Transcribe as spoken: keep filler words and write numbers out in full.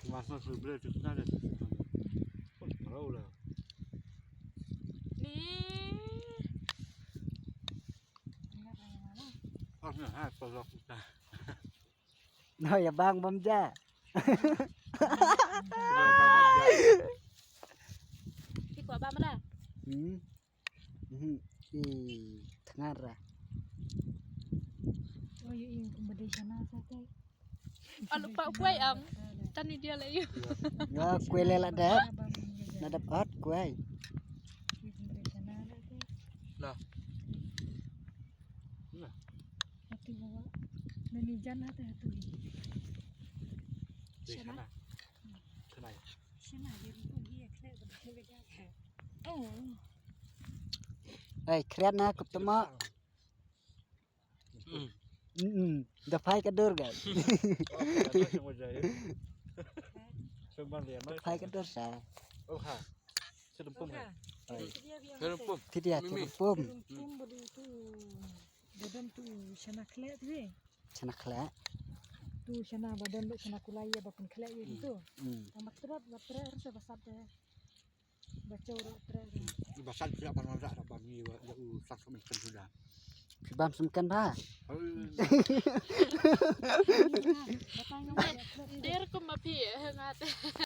Masuk sebelah tu sana ada. Parau lah. Ni. Ah, nah, ha, pagak kita. No, ya bang, bam ja. Ki kwa bam la. Hmm. Hmm. Ih, tengara. Oh, yu ing kumbadai sana sa te. Alu pa kwai am. Tan ni dia la yu. Ya, kwai le la dep. Na dep ot kwai. Kumbadai sana la te. Lah. Nah. Hati bawa. Nani jan hati hati. Sana. Sana. Sana. Sana dia pun dia kena berbeza. Oh. Ai, kren na kutama. Hmm. Hmm. Da phai ka dur ga. Da phai ka dur sa. Ti dia, ti rumpum. Ti dia, ti rumpum. Rumpum badu tu. Dadam tu shana khleh tu eh. Shana khleh. Tu shana badan tu shana kulai ya bapan khleh ya tu. Hmm. Tambah terap, terap rasa basat deh. Baca urut terap. Basat tidak pernah ada apa ni ya u sak semen sudah. Bam semkan ba. Der kum ma phi ngat.